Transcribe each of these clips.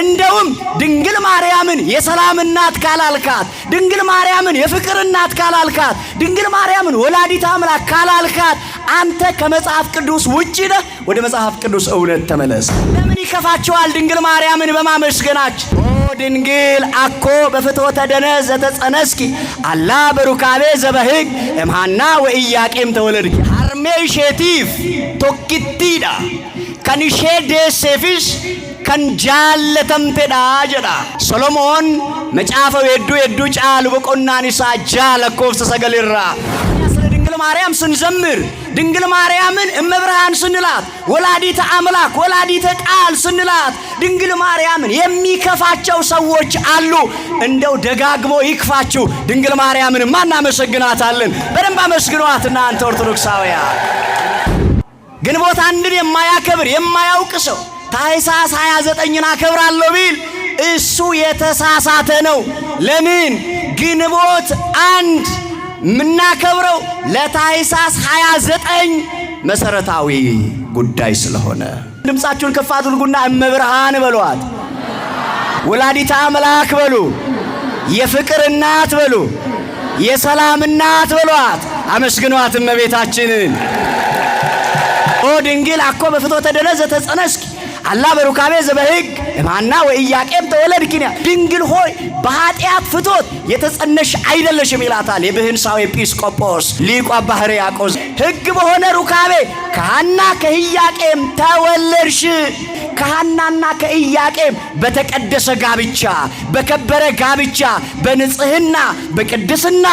እንደውም ድንግል ማርያምን የሰላም እናት ካላልካት፣ ድንግል ማርያምን የፍቅር እናት ካላልካት፣ ድንግል ማርያምን ወላዲተ አምላክ ካላልካት አንተ ከመጽሐፍ ቅዱስ ውጪ ነህ። ወደ መጽሐፍ ቅዱስ እውነት ተመለስ። ለምን ይከፋቸዋል ድንግል ማርያምን በማመስገናችን? ኦ ድንግል አኮ በፍትወተ ደነዝ ዘተጸነስኪ አላ በሩካቤ ዘበሕግ እምሃና ወኢያቄም ተወለድኪ። Harmee isheetiif tokkittiidha, kan ishee deesseefis kan jaallatamtedha jedha Solomoon macaafa Weedduu Hedduu Caalu boqonnaan isaa 6 lakkoofsa 9 irraa. ስለ ድንግል ማርያም ስንዘምር፣ ድንግል ማርያምን እመብርሃን ስንላት፣ ወላዲተ አምላክ፣ ወላዲተ ቃል ስንላት ድንግል ማርያምን የሚከፋቸው ሰዎች አሉ። እንደው ደጋግሞ ይክፋችሁ። ድንግል ማርያምን እናመሰግናታለን። በደንብ አመስግኗት እናንተ ኦርቶዶክሳውያን። ግንቦት 1ን የማያከብር የማያውቅ ሰው ታኅሳስ 29ን አከብራለሁ ቢል እሱ የተሳሳተ ነው። ለምን? ግንቦት 1 የምናከብረው ለታኅሳስ 29 መሰረታዊ ጉዳይ ስለሆነ። ድምፃችሁን ከፍ አድርጉና እመብርሃን በሏት፣ ወላዲተ አምላክ በሉ፣ የፍቅር እናት በሉ፣ የሰላም እናት በሏት። አመስግኗት እመቤታችንን። ኦ ድንግል አኮ በፍትወተ ደነዝ ዘተጸነስኪ አላ በሩካቤ ዘበሕግ እምሐና ወኢያቄም ተወለድኪ። ድንግል ሆይ በኃጢአት ፍትወት የተጸነሽ አይደለሽም ይላታል የብህንሳው ኤጲስቆጶስ ሊቁ አባ ሕርያቆስ። ሕግ በሆነ ሩካቤ ከሐና ከኢያቄም ተወለድሽ። ከሐናና ከኢያቄም በተቀደሰ ጋብቻ፣ በከበረ ጋብቻ፣ በንጽህና በቅድስና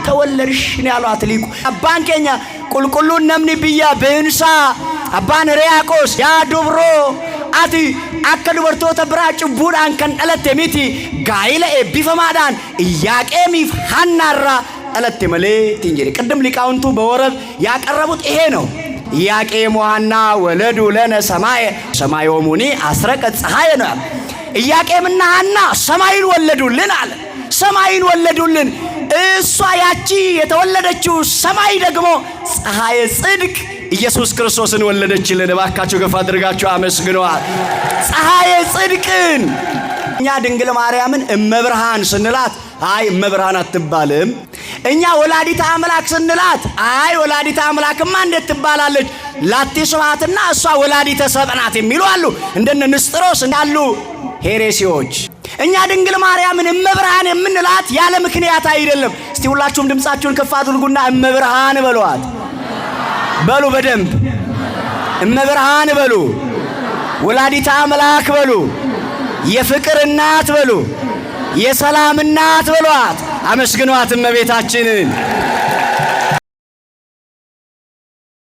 ተወለድሽ ነው ያሏት ሊቁ። Abbaan keenya qulqulluun namni biyya Bihinsaa Abbaan Hiriyaaqoos, "Yaa dubroo, ati akka dubartoota biraa cubbuudhaan kan dhalatte miti, gaa'ila eebbifamaadhaan Iyyaaqeemiif Hannaarraa dhalatte malee" ittiin jedhe። ቅድም ሊቃውንቱ በወረብ ያቀረቡት ይሄ ነው። ኢያቄም ወሐና ወለዱ ለነ ሰማየ፣ ሰማዮሙኒ አስረቀ ፀሐየ ነው ያለው። ኢያቄምና ሐና ሰማይን ወለዱልን አለ። ሰማይን ወለዱልን። እሷ ያቺ የተወለደችው ሰማይ ደግሞ ፀሐየ ጽድቅ ኢየሱስ ክርስቶስን ወለደችልን። እባካችሁ ከፍ አድርጋችሁ አመስግነዋል። ፀሐየ ጽድቅን። እኛ ድንግል ማርያምን እመብርሃን ስንላት አይ እመብርሃን አትባልም። እኛ ወላዲተ አምላክ ስንላት አይ ወላዲተ አምላክማ እንዴት ትባላለች? ላቲ ስብሐትና እሷ ወላዲተ ሰብእ ናት የሚሉ አሉ። እንደነ ንስጥሮስ እንዳሉ heresy ዎች። እኛ ድንግል ማርያምን እመብርሃን የምንላት ያለ ምክንያት አይደለም። እስቲ ሁላችሁም ድምፃችሁን ከፍ አድርጉና እመብርሃን በሏት። በሉ በደንብ፣ እመብርሃን በሉ፣ ወላዲተ አምላክ በሉ፣ የፍቅር እናት በሉ፣ የሰላም እናት በሏት። አመስግኗት እመቤታችንን።